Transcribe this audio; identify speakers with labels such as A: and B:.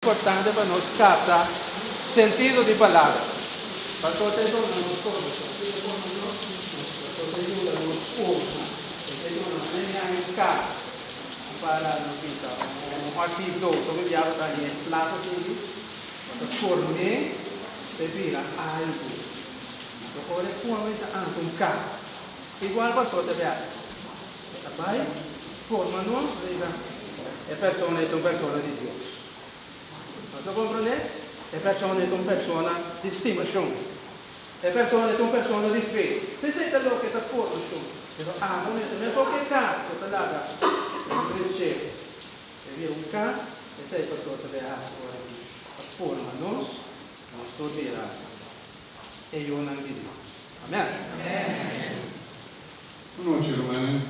A: Importante pa nos capta sentido di palabra. Pastor ta duna nos formacion. Ki ta forma nos? Pastor ta yuda nos forma. E ta duna nos mene aña cas para nos bisa un artido. Sobe biaha ta haña e plato sigui. Bo ta form'é pa e bira algu. Anto ora e forma e ta anto un cas. Igual pastor ta bia. E ta bai forma nos riba e persona e ta un persona di Dios. Nos ta comprende? E persona e ta un persona di stimacion. E persona e ta un persona di fe. P'esei ta loke ta formacion. Pero abo mester mes oke ka bo ta laga e cresce. E bira un ka, esei pastor ta bay haci ora di ta forma nos, nos tur bira e yunan di Dios. Amen.
B: Bon nochi rumannan.